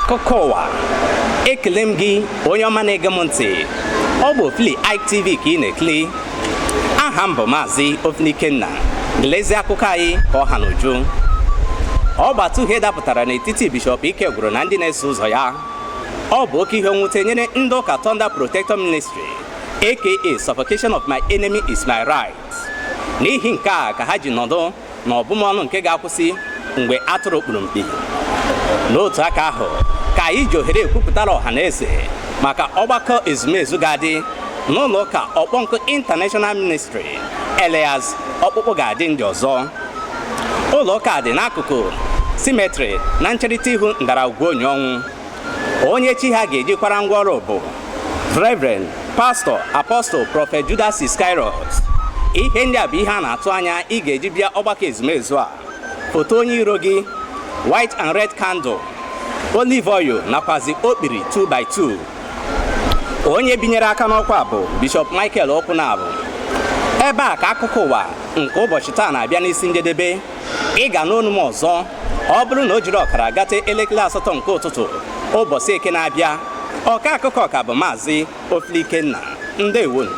Akụkọ ụwa. Ekele m gị, onye ọma na-ege m ntị. Ọ bụ Ofili Ike TV ka ị na-ekili. Aha m bụ Maazị Ofili Ikenna. Gelezie akụkọ anyị ka ọ ha n'uju. Ọgbata uhie dapụtara n'etiti Bishọp Ikegwuru na ndị na-eso ụzọ ya. Ọ bụ oke ihe mwute nyere ndị ụka Thunder Protector Ministry, aka Suffocation of My Enemy is My Right. N'ihi nke a ka ha ji nọdụ na ọbụmọnụ nke ga-akwụsị mgbe atụrụ kpuru mkpi. N'otu aka ahụ ka anyị ji ohere ekwupụtara ọha na eze maka ọgbakọ ezumezu ga-adị n'ụlọ ụka Ọkpọnkụ International Ministry, Elias Ọkpụkpụ ga-adị ndị ọzọ. Ụlọ ụka dị n'akụkụ cemetery na ncherịta ihu Ndaragwu Onyeọnwụ. Onye chi ha ga-ejikwara ngwaọrụ bụ Reverend Pastor Apostle Prophet Judas Iscariot. Ihe ndị a bụ ihe a na-atụ anya ị ga-eji bịa ọgbakọ ezumezu a: foto onye iro gị, white and red candle, olive oil, nakwazi okpiri 2x2. Onye binyere aka n'ọkwa bụ Bishop Michael Okwunabụ. Ebe a ka akụkọ ụwa nke ụbọchị taa na-abịa n'isi njedebe. Ị ga n'onu m ọzọ ọ bụrụ na o jiri ọkara gate elekere 8 nke ụtụtụ ụbọchị Eke na-abịa. Ọka akụkọ ka bụ Maazị Ofili Ikenna. Ndewonu.